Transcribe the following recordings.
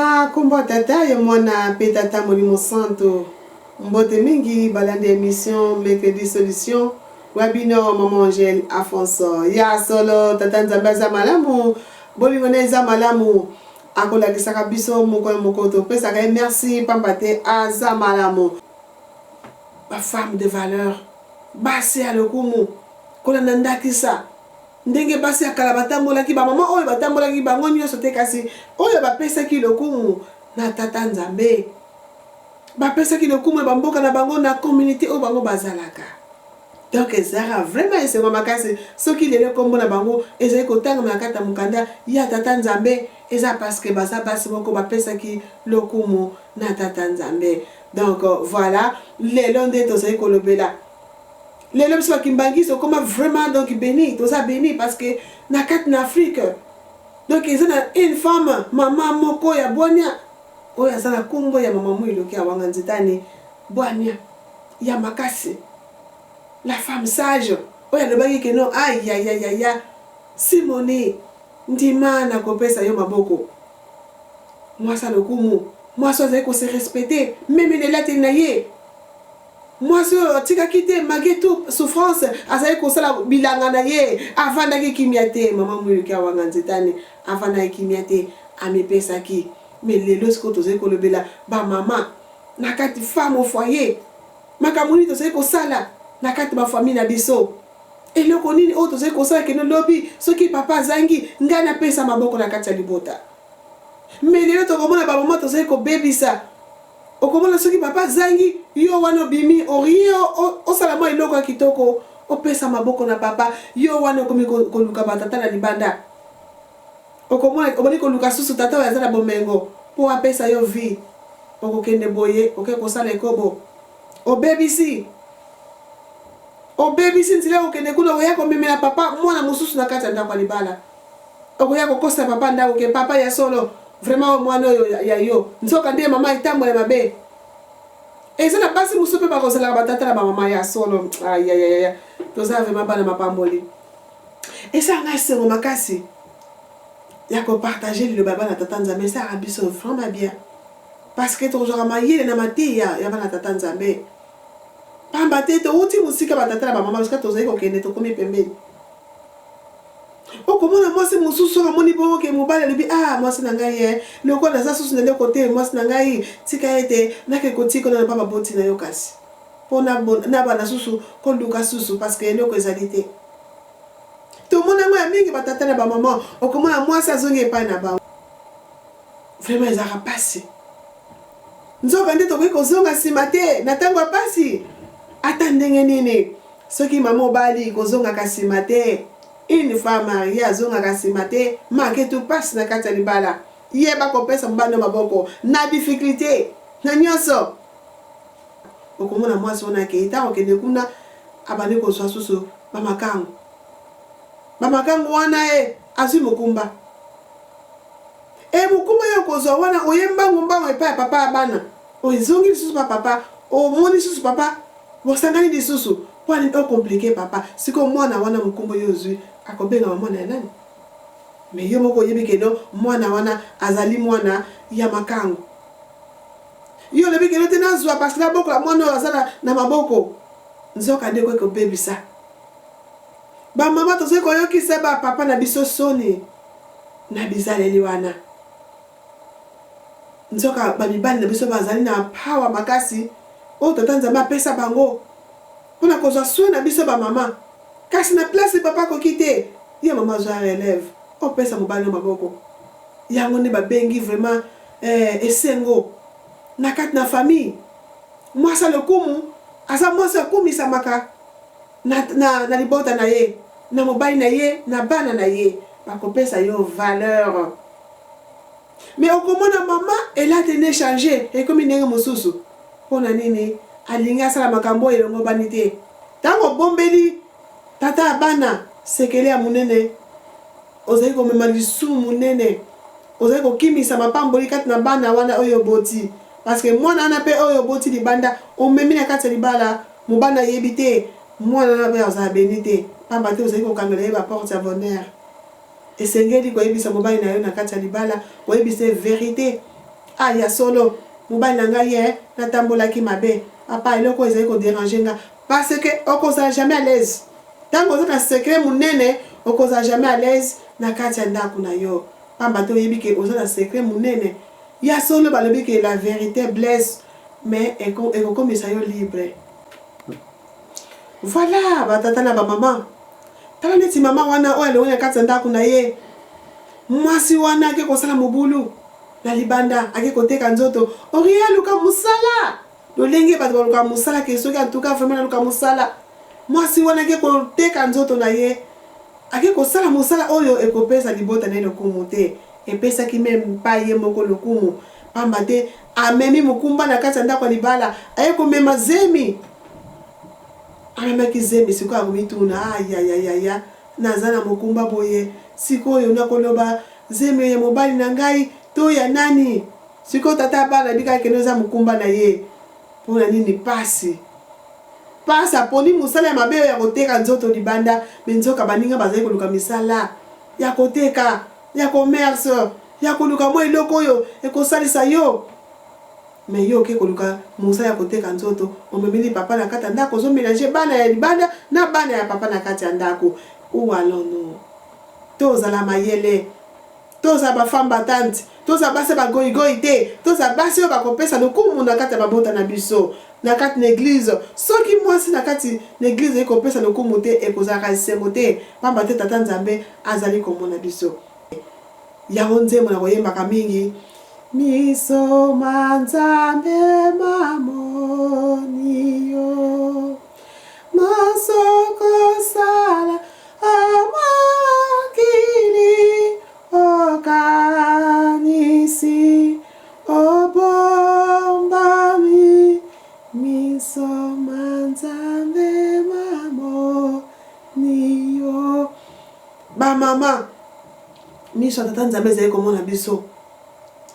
Na kombo ya Tata, ya Mwana pe Tata Molimo Santu. Mbote mingi balandi ya emission Mercredi Solution wa bino Maman Angèle Afonso. Ya solo Tata Nzambe aza malamu, bolingo na ye eza malamu, akolakisaka biso moko na moko, topesaka ye merci pamba te aza malamu. Ba femmes de valeur, basi ya lokumu, kolanda ndakisa Ndenge basi ya kala batambolaki, ba mama oyo batambolaki, bango nionso te, kasi oyo bapesaki lokumu na Tata Nzambe, bapesaki lokumu na ba mboka na bango, na communaute oyo bango bazalaka. Donc ezalaka vraiment esengo makasi soki lelo kombo na bango ezali kotangama na kati ya mokanda ya Tata Nzambe, eza parce que baza basi moko bapesaki lokumu na Tata Nzambe. Donc voilà, lelo nde tozali kolobela. Lelo biso ba kimbanguiste tokoma vraiment donc beni, toza beni parce que na kati na Afrique donc eza na une femme mama moko ya bwania oyo aza na kombo ya mama Muiluki Awanga Nzitani, bwania ya makasi, la femme sage oyo alobaki que non ayayayaya Simoni ndima nakopesa yo maboko, mwasi ya lokumu, mwasi oyo azali ko se respecter meme na elateli na ye. Mwasi oyo atikaki te malgre tout souffrance azalaki kosala bilanga na ye avandaki kimia te maman Mwiluki awanga nzetani avandaki kimia te amipesaki mais lelo sikoyo tozali kolobela ba maman na kati femme au foyer makambo nini tozali kosala na kati ba famille na biso eloko nini oyo tozali kosala kino lobi soki papa azangi ngai napesa maboko na kati ya libota mais lelo tokomona ba maman tozali kobebisa Okomona soki papa azangi yo wana obimi orie osala mwa eloko ya kitoko opesa maboko na papa yo wana okomi koluka ba tata na libanda okomona obandi koluka susu tata oyo aza na bomengo po apesa yo vie okokende boye oke kosala ekobo obebisi obebisi nzela okokende kuna okoya komemela papa mwana mosusu na kati ya ndako ya libala okoya kokosa papa ndako ke papa ya solo Vraiment oyo muana oyo ya yo nzoka nde maman etambola mabe eza na basi mosusu pe bakozalaka ba tata na ba maman ya solo ayayaya toza vraiment bana mapamboli esala nga esengo makasi ya ko partager liloba ya bana tata nzambe esalaka biso vraiment bien parce que tokozwaka mayele na mateya ya bana tata nzambe pamba te towuti mosika ba tata na ba maman bisika tozali kokende tokomi pembeni Okomona mwasi mosusu soki amoni bongo ke mobali alobi ah mwasi na ngai eh lokola naza susu na eloko te mwasi na ngai tika ete nake kotika yo na ba baboti na yo kasi po nabanda susu koluka susu parce que eloko ezali te. Tomoni yango ya mingi ba tata na ba maman okomona mwasi azongi epai na bango vraiment ezalaka pasi. Nzoka nde tokoki kozonga sima te na tango ya pasi ata ndenge nini. Soki mama obali kozongaka sima te une femme marie azongaka sima te manque tout pasi na kati ya libala yeba kopesa mobali no maboko na difficulte na nionso okomona mwasi wana akeyi tango akende kuna abandi kozua susu ba makangu ba makangu wana e azui mokumba e mokumba yo okozua wana oye mbangu mbangu epai ya papa ya bana ozongi lisusu pa papa omoni lisusu papa Bosangani lisusu po nini o complique papa sikoyo mwana wana mokombo yo ozui akobengama mwana ya nani? Mais yo moko oyebi que non mwana wana azali mwana ya makangu yo olobi que non te nazua parce que nabokola mwana oyo aza na maboko nzoka nde ekoki kobebisa ba mama tozali koyokisa ba papa na biso soni na bizaleli wana. Nzoka ba mibali na biso bazali na power makasi oyo tata Nzambe apesa bango pona kozwa soin na biso ba mama kasi na place papa akoki te ye mama azwa relève opesa mobali no maboko yango nde babengi vraiment eh, esengo na kati na famille mwasi ya lokumu aza mwasi akumisamaka na, na, na libota na ye na mobali na ye na bana na ye bakopesa yo valeur. Mais okomona maman elate nde change ekomi ndenge mosusu pona nini alingi asala makambo oyo elongobani te tango obombeli tata ya bana sekele ya monene ozali komema lisumu monene ozali kokimisa mapamboli kati na bana wana oyo oboti parce que mwana wana pe oyo oboti libanda omemi na kati ya libala mobali ayebi te mwana wana pe azala beni te pamba te ozali kokangela ye ba porte ya bonheur. Esengeli koyebisa mobali na yo na kati ya libala, koyebisa ye verite. Ah ya solo mobali na ngai eh natambolaki mabe papa eloko oyo ezali ko deranger nga parce que okozala jamais à l'aise tango oza na secret munene okozala jamais à l'aise na kati ya ndaku na yo pamba te oyebi ke oza na secret munene ya solo balobi ke la verite blesse mais ekokomisa yo libre. Voilà ba tata na ba maman tala neti maman wana oyo alongwe na kati ya ndaku na ye mwasi wana ake kosala mobulu na libanda ake koteka nzoto orie aluka musala lolenge bato baluka musala ke soki en tout cas vraiment naluka musala mwasi wana ake koteka nzoto na ye ake kosala mosala oyo ekopesa libota na ye lokumu te epesaki meme pa ye moko lokumu pamba te amemi mokumba na kati ya ndako ya libala aye komema zemi Amemaki zemi sikoyo akomituna ayayayaya naza na mokumba boye sikoyo nakoloba zemi oyo ya mobali na ngai to ya nani sikoyo tata ya bana abika akende eza mokumba na ye pona nini pasi pasi aponi mosala ya mabe oyo ya koteka nzoto libanda me nzoka baninga bazali koluka misala ya koteka ya commerce ya koluka mwa eloko oyo ekosalisa yo. Mais yo oke koluka mosala ya koteka nzoto omemeli papa na kati ya ndaku ozo melanger bana ya libanda na bana ya papa na kati ya ndaku où allons nous? Tozala mayele tozala ba femme battante tozala basi ya ba goyigoyi te tozala basi oyo bakopesa lokumu na kati ya mabota na biso na kati na eglise soki mwasi na kati na eglise ezali kopesa lokumu te ekozalaka esengo te pamba te tata Nzambe azali komona biso. Yango nzembo na koyembaka mingi. Miso ma Nzambe mamoni yo, Manso kosala o mokili, Okanisi obombami, Miso ma Nzambe mamoni yo. Ba mama, miso ya Tata Nzambe ezali komona biso.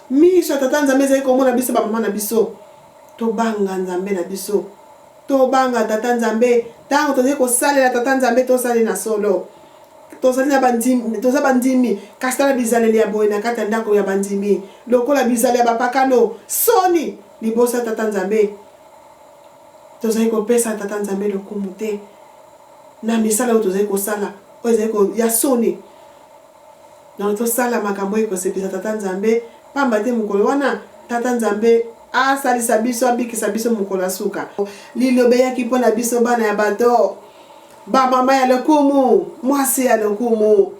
Miso ya Tata Nzambe ezali komona biso ba mama na biso. Tobanga Nzambe na biso. Tobanga Tata Nzambe. Tango tozali kosalela Tata Nzambe, tosali na solo. Tozali na bandimi, toza bandimi, kasi tala bizaleli ya boye na kati ya ndako ya bandimi, lokola bizaleli ya bapakano. Soni liboso ya Tata Nzambe. Tozali kopesa Tata Nzambe lokumu te. na misala oyo tozali kosala oyo ezali ko ya soni. Donc tosala makambo oyo ekosepelisa Tata Nzambe, pamba te mokolo wana Tata Nzambe asalisa biso, abikisa biso mokolo ya suka. Liloba eyaki mpo na biso bana ya bato, ba mama ya lokumu, mwasi ya lokumu.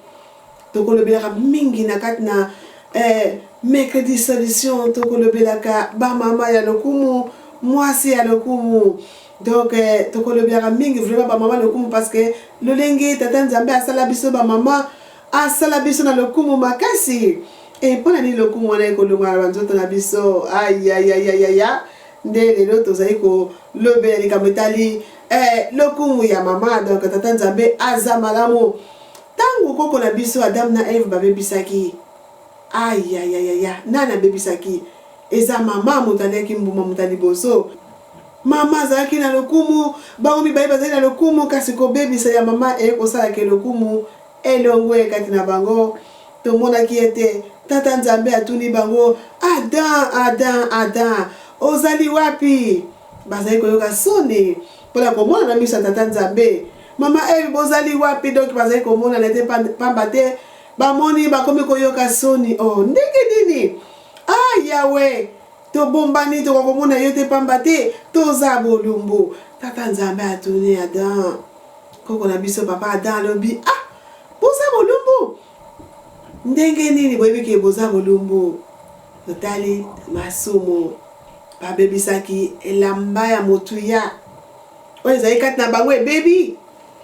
Tokolobelaka mingi na kati na eh, mercredi solution, tokolobelaka ba mama ya lokumu, mwasi ya lokumu. Donc eh, tokolobelaka mingi vraiment ba mama lokumu parce que lolenge tata Nzambe asala biso ba mama, asala biso na lokumu makasi. E mpo na nini lokumu wana ekolongwa na banzoto na biso? Ayayayaya, nde lelo tozali kolobela likambo etali eh, lokumu ya mama. Donc tata Nzambe aza malamu. Tango koko na biso Adam na Eve babebisaki, ayayayaya, nani abebisaki? Eza mama moto aliaki mbuma moto ya liboso. Mama azalaki na lokumu, bango mibale bazali na lokumu, kasi kobebisa ya mama eye kosala ke lokumu elongwe kati na bango. Tomonaki ete Tata Nzambe atuni bango, Adam, Adam, Adam, ozali wapi? Bazali koyoka soni mpo na komona na miso ya Tata Nzambe. Mama Eve, bozali wapi? Donc bazali komonana te pamba te bamoni bakomi koyoka soni. Oh, ndenge nini? Ah, Yahweh, tobombani, tokoka komona yo te pamba te toza bolumbu. Tata Nzambe atuni Adam, koko na biso papa Adam alobi, ah, boza bolumbu? Ndenge nini boyebi ke boza bolumbu? Totali masumu babebisaki elamba ya motuya oyo ezali kati na bango ebebi,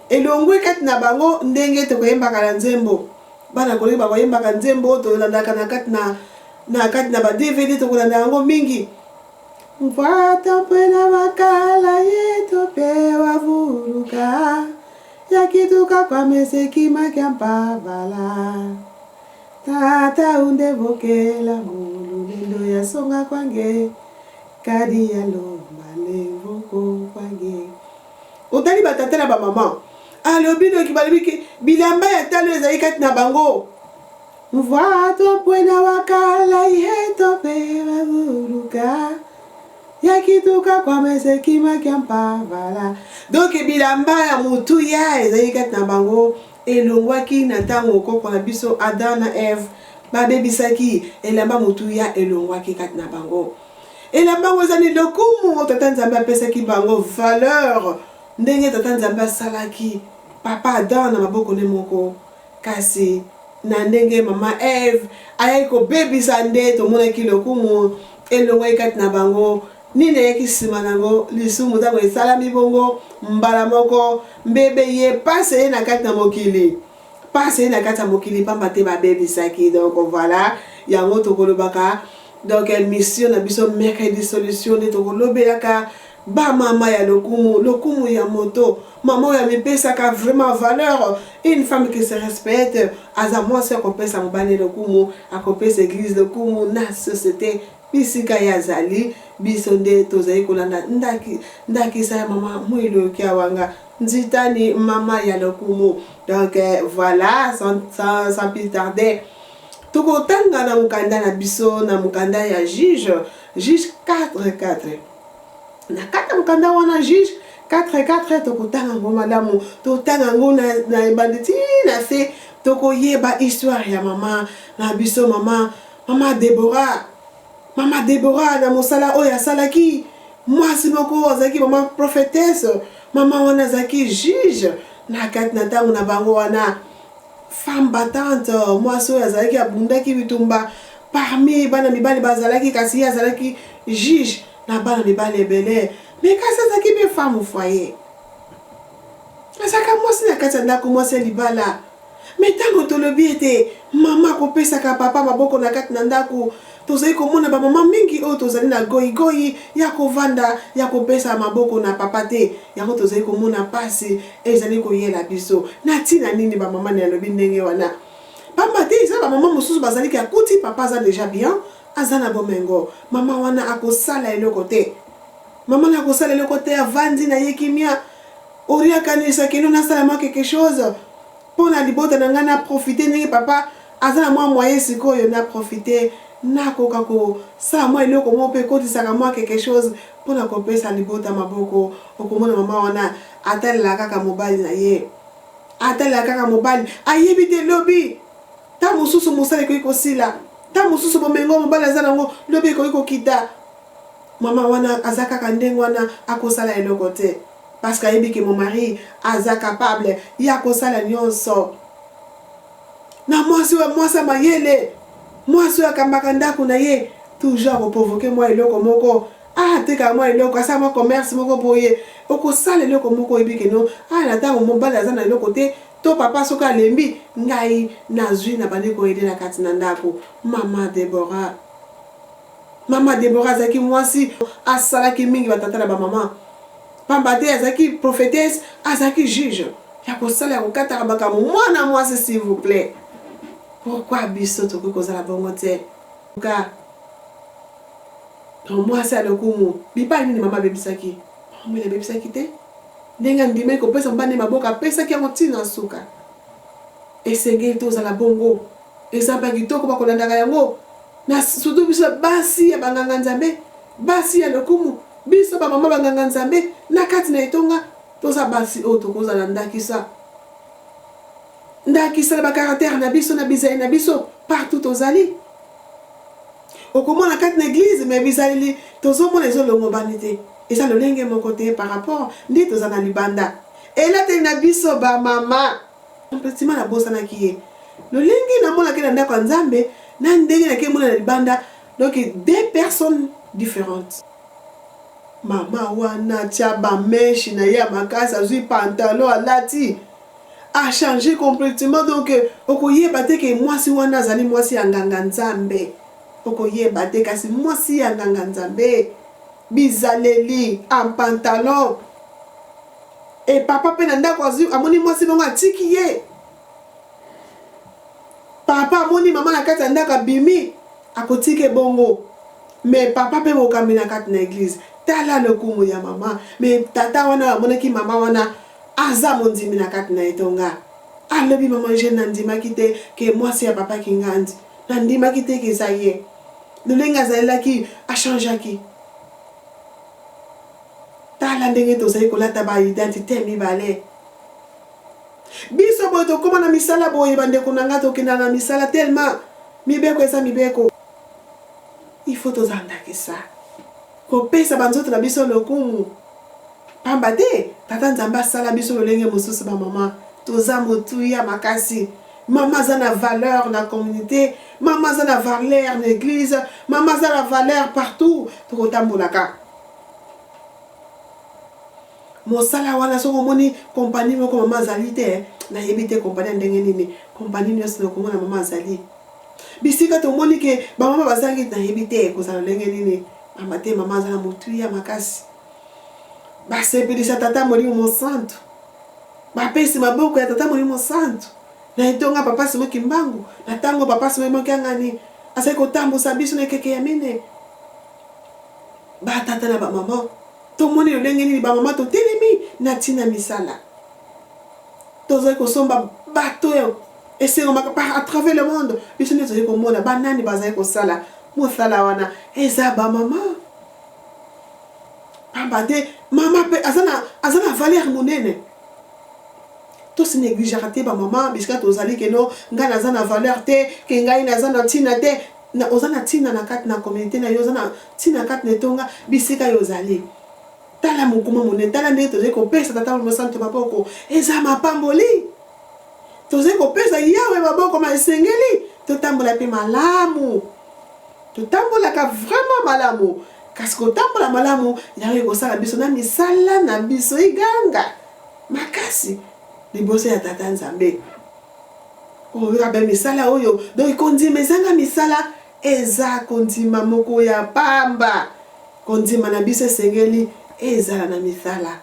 elongwe kati na bango, ndenge tokoyembaka na nzembo. Bana koleki bakoyembaka nzembo oyo tolandaka na kati na na kati na ba DVD, tokolanda yango mingi. Mvwata mpwena makala yetu pe wavuruka yakituka kwa meseki makya mpabala tata undevokela mululendo ya songa kwange Kadi ya lomba levoko kwange. Otali ba tata na ba maman alobi noki balobi ke bilamba ya talo ezali kati na bango. Mvwato mpwena wakala iheto pe baburuka yakituka kwa mesekima kya mpavala. Donc bilamba ya motuya ezalaki kati na bango elongwaki na ntango koko na biso Adam na Eve babebisaki elamba motuya elongwaki kati na bango. Elamba yango ezali lokumu oyo Tata Nzambe apesaki bango, valeur ndenge Tata Nzambe asalaki papa Adam na maboko ne moko. Kasi na ndenge mama Eve ayaki kobebisa nde tomonaki lokumu elongwaki kati na bango. Nini eyaki nsima na yango? Lisumu. Ntango esalami bongo, mbala moko mbebe ye mpasi eye na kati na mokili. Mpasi eye na kati ya mokili mpamba te babebisaki. Donc voilà, yango tokolobaka. Donc mission na biso Mercredi Solution nde tokolobelaka ba mama ya lokumu, lokumu ya moto, mama oyo amipesaka vraiment valeur, une femme qui se respecte, aza mwasi akopesa mobali lokumu, akopesa eglise lokumu na société bisika ye azali. Biso nde tozali kolanda ndaki, ndakisa ya mama Mwilu Kiawanga Nzitani, mama ya lokumu. Donc voilà, sans plus tarder, tokotanga na mokanda na biso, na mokanda ya Juge, Juge 4:4. Na kati ya mokanda wana, Juge 4:4, tokotanga yango malamu, totanga yango na ebandi ti na se, tokoyeba histoire ya mama na biso, mama Debora. Mama Debora na mosala oyo asalaki, mwasi moko azalaki mama prophétesse, mama wana azalaki juge na kati na ntango na bango wana, femme battante, mwasi oyo azalaki abundaki bitumba parmi bana mibali bazalaki, kasi ye azalaki juge na bana mibali ebele. Mais kasi azalaki mpe femme foyer, azalaka mwasi na kati ya ndako, mwasi ya libala. Mais ntango tolobi ete mama akopesaka papa maboko na kati na ndako, tozali komona bamama mingi oyo tozali na goyigoyi ya kovanda ya kopesa maboko na papa te. Yango tozali komona mpasi ezali koyela biso. Na ntina nini bamama na yalobi ndenge wana? Pamba te eza bamama mosusu bazaliki akuti papa aza déjà bien, aza na bomengo, mama wana akosala eloko te, mama na akosala eloko te, avandi na ye kimia. Ori akanisa keno nasala mwa quelque chose mpo na libota na ngai, na profite ndenge papa aza na mwa moyen sikoyo, na profite, nakoka kosala mwa eloko moko mpe ekotisaka mwa quelque chose mpona kopesa libota maboko. Okomona mama wana atalela kaka mobali na ye, atalela kaka mobali, ayebi te lobi ta mosusu mosala ekoki kosila, ta mosusu bomengo mobali aza nango lobi ekoki kokita. Mama wana aza kaka ndenge wana, akosala eloko te parce que ayebi ke mon mari aza capable ya kosala nyonso. Na mwasi oyo, mwasi ya mayele, mwasi oyo akambaka ndako na ye, toujours akoprovoquer mwa eloko moko, atekaka mwa eloko, asala mwa commerce moko boye. Okosala eloko moko, oyebi ke no na ntango mobali aza na eloko te to papa soki alembi, ngai nazwi na bandi koaider na kati na ndako. Mama Debora, mama Debora azalaki mwasi asalaki mingi, batata na bamama, pamba te azalaki prophétesse, azalaki juge ya kosala, ya kokataka makambo. Mwana mwasi, s'il vous plaît, pourquoi biso tokoki kozala bongo te? Ka to mwasi ya lokumu, bipai nini mama abebisaki? Mama abebisaki te ndenge andimaki kopesa mobali maboko, apesaki yango ntina suka. Esengeli tozala bongo, eza mpa kitoko bakolandaka yango na surtout biso basi ya banganga Nzambe, basi ya lokumu, biso bamama banganga Nzambe na kati na etonga. Toza basi oyo tokozala ndakisa, ndakisa na bacaractère na biso, na bizaleli na biso partout tozali. Okomona kati na église, mais bizaleli tozomona ezolongobani te, eza lolenge moko te par rapport nde toza na libanda. Elateli na biso bamama, nsima nabosanaki ye lolenge namonaki na ndako ya Nzambe na ndenge nakemona na libanda, donc deux personnes différentes. Mama wana atia bamèches na ye ya makasi, azwi pantalon alati, achange complètement. Donc okoyeba te ke mwasi wana azali mwasi ya nganga Nzambe, okoyeba te. Kasi mwasi ya nganga Nzambe, bizaleli en pantalon. E papa mpe na ndako azwi, amoni mwasi bongo, atiki ye. Papa amoni mama na kati ya ndako abimi, akotika ebongo. Mais papa mpe mokambi na kati na église, tala lokumu ya mama. Mais tata wana amonaki mama wana aza mondimi na kati na etonga. Alobi mama Jeanne nandimaki te ke mwasi ya papa Kingandi. Nandimaki te ke eza ye. Lolenge azalelaki a changeaki. Tala ndenge tozali kolata ba identite mibale. Biso boye tokoma na misala boye bandeko na nga tokenda na misala tellement mibeko eza mibeko. Il faut tozala ndakisa. Kopesa ba nzoto na biso lokumu. Pamba te Tata Nzambe asala biso lolenge mosusu ba mama. Toza motuya makasi. Mama aza na valeur na communauté, mama aza na valeur na eglise, mama aza na valeur partout tokotambolaka. Mosala wana soki omoni compagnie moko mama azali te, nayebi te compagnie ya ndenge nini, compagnie nyonso nakomona mama azali. Bisika tomoni ke ba mama bazangi nayebi te ekozala lolenge nini, pamba te mama aza na motuya makasi. Basepelisa Tata Molimo Mosantu, bapesi maboko ya Tata Molimo Mosantu na etonga Papa Simon Kimbangu, na tango Papa Simon Kiangani azali kotambusa biso na ekeke ya mine. Ba tata na ba mama, tomoni lolenge nini ba mama totelemi na tina misala. Tozali kosomba bato oyo esengo par à travers le monde, biso nde tozali komona ba nani bazali kosala mosala wana, eza ba mama. Pamba te mama pe aza na aza na valeur monene. To se negligeaka te ba mama bisika tozali ke no ngai naza na valeur te, ke ngai naza na ntina te. Na oza na ntina na kati na communauté na yo, oza na ntina kati na etonga bisika yo ozali. Tala mokuma monene, tala ndenge tozali kopesa Tata Molimo Santu maboko, eza mapamboli. Tozali kopesa Yawe maboko ma esengeli totambola mpe malamu. Totambolaka vraiment malamu, kasi kotambola malamu yango ekosala biso na misala na biso eganga makasi liboso ya Tata Nzambe. Oyo abe misala oyo, donc kondima ezanga misala eza kondima moko ya pamba. Kondima na biso esengeli ezala na misala.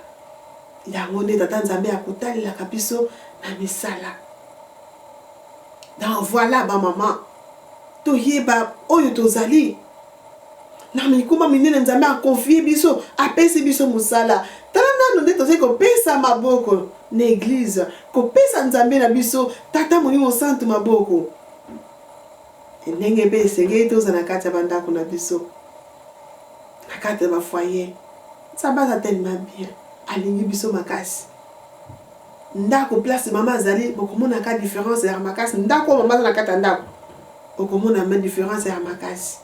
Yango nde Tata Nzambe akotalelaka biso na misala. Donc voilà ba maman, toyeba oyo tozali na mikumba minene Nzambe a confier biso, apesi biso mosala. Tala nanu nde tozali kopesa maboko na eglise, kopesa Nzambe na biso Tata Molimo Santu maboko. Ndenge mpe esengeli tozala na kati ya bandako na biso, na kati ya ba foyer. Nzambe aza tellement bien, alingi biso makasi. Ndako place mama azali bokomona ka difference ya makasi ndako oyo mama aza na kati ya ndako okomona ma difference ya makasi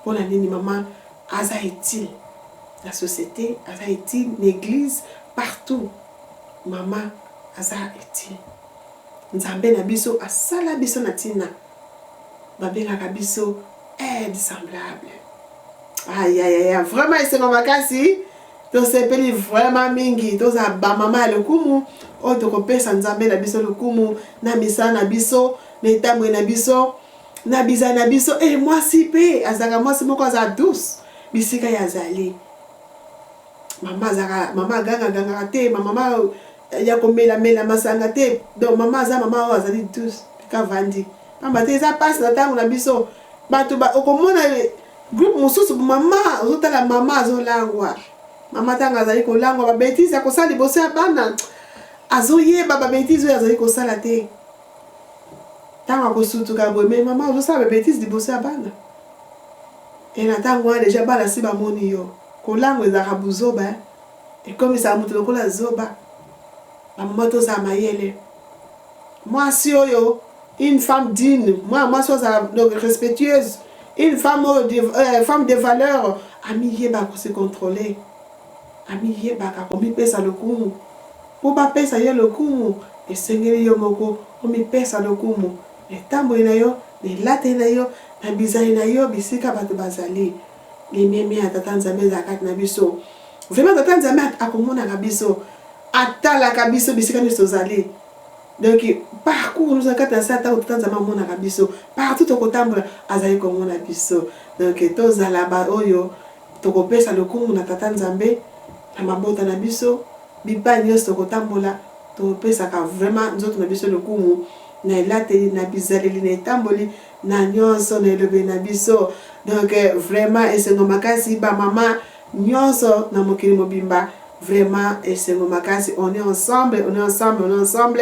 pona nini mama aza utile na societe aza utile na eglise partout mama aza utile nzambe na biso asala biso na tina babengaka biso aide semblable ayayaya vraiment esengo makasi Tosepeli vraiment mingi tozala ba mama ya lokumu oyo tokopesa Nzambe na biso lokumu na misala na biso na etamboli na biso na bizali na biso e mwasi pe azalaka mwasi moko aza douce bisika ye azali mama azalaka mama aganga gangaka te mama ya komela mela masanga te donc mama aza mama oyo azali douce kavandi pamba te eza pasi na ntango na biso bato ba okomona Groupe mosusu mama ozotala mama azolangwa mama ntango azali kolangwa ba betise ya kosala liboso ya bana azoyeba ba betise oyo azali kosala te ntango akosutuka boye me mama ozosala ba betise liboso ya bana e na ntango wana deja bana si bamoni yo kolangwa ezalaka buzoba eh? ekomisaka moto lokola zoba bamama tozala mayele mwasi oyo une femme digne mwana mwasi oyo azala donc respectueuse une femme oyo de, euh, femme de valeur amiyebaka kose contrôler amiyebaka komipesa lokumu mpo bapesa yo lokumu esengeli yo moko omipesa lokumu na etamboli na yo na elateli na yo na bizali na yo bisika bato bazali limemia ya tata nzambe ezala kati na biso vraiment tata nzambe akomonaka biso atalaka biso bisika nyonso tozali Donc parcours nous kati na sa tango tata Nzambe amonaka biso partout tokotambola azali komona biso donc tozala ba oyo tokopesa lokumu na tata Nzambe na mabota na biso bipai nyonso tokotambola topesaka vraiment nzoto na biso lokumu na elateli na bizaleli na etamboli na nyonso na elobeli na biso donc vraiment esengo makasi ba mama nyonso na mokili mobimba Vraiment esengo makasi on est ensemble on est ensemble on est ensemble.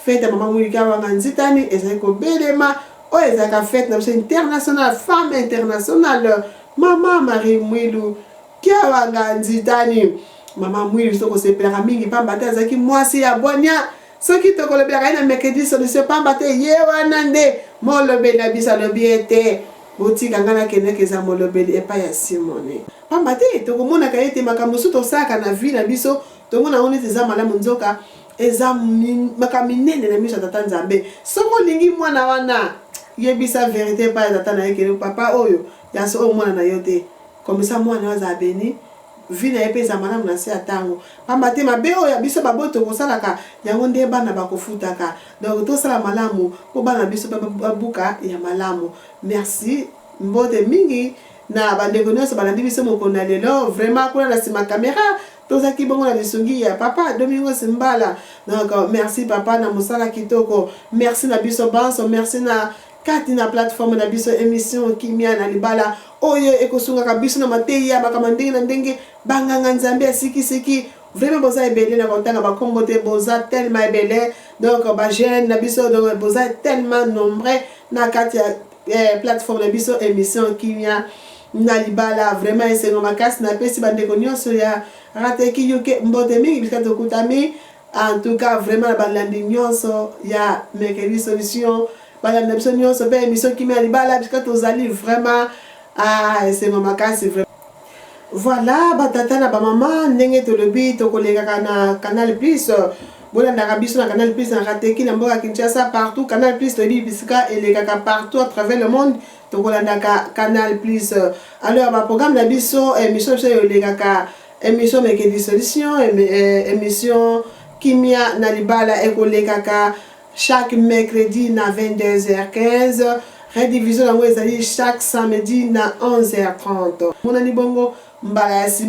Fete ya mama Mwilika Wanga Nzitani ezali kobelema, oyo ezalaka fete na biso internationale, femme internationale, mama Marie Mwilu Kiawanga Nzitani. Mama Mwilu biso kosepelaka mingi pamba te azalaki mwasi ya bwania. Soki tokolobelaka ye na Mercredi Solution pamba te ye wana nde molobeli na biso, alobi ete botika ngai nakendeke eza molobeli epai ya Simone. Pamba te tokomonaka ete makambo mosusu tosalaka na vie na biso, tomona yango neti eza malamu, nzoka eza makambo minene na miso ya Tata Nzambe. Soki olingi mwana wana, yebisa verite epai ya tata na ye kende papa oyo ya so oyo mwana na yo te. Comme ça mwana oyo azala beni, vie na ye mpe ezala malamu na se ya tango. Pamba te mabe oyo ya biso baboti tokosalaka, yango nde bana bakofutaka. Donc tosala malamu mpo bana na biso mpe babuka ya malamu. Merci, mbote mingi na bandeko nyonso balandi biso mokolo na lelo. Vraiment kuna na sima camera tozalaki bongo na lisungi ya papa Domingos Mbala. Donc merci papa na mosala kitoko. Merci na biso banso, merci na kati na plateforme na biso emission Kimia na Libala oyo ekosungaka biso na mateyi ya makambo ndenge na ndenge, banganga Nzambe ya sikisiki. Vraiment boza ebele, na kotanga bakombo te, boza tellement ebele. Donc ba jeune na biso, donc boza tellement nombreux na kati ya plateforme na biso emission Kimia na Libala. Vraiment esengo makasi, napesi bandeko nyonso ya Rateki UK mbote mingi bisika tokutami. En tout cas vraiment na balandi nyonso ya Mercredi Solution, balandi na biso nyonso mpe émission Kimia na Libala bisika tozali, vraiment esengo makasi vraiment. Voilà, batata na bamama, ndenge tolobi tokolekaka na Canal Plus, bolandaka biso na Canal Plus na Rateki na mboka Kinshasa, partout Canal Plus toyebi bisika elekaka partout à travers le monde, tokolandaka Canal Plus. Alors baprogramme na biso, émission na biso elekaka, émission Mercredi Solution, émission Kimia na Libala ekolekaka chaque mercredi na 22h15, rediffusion yango ezali chaque samedi na 11h30. Monani bongo mbala ya nsima.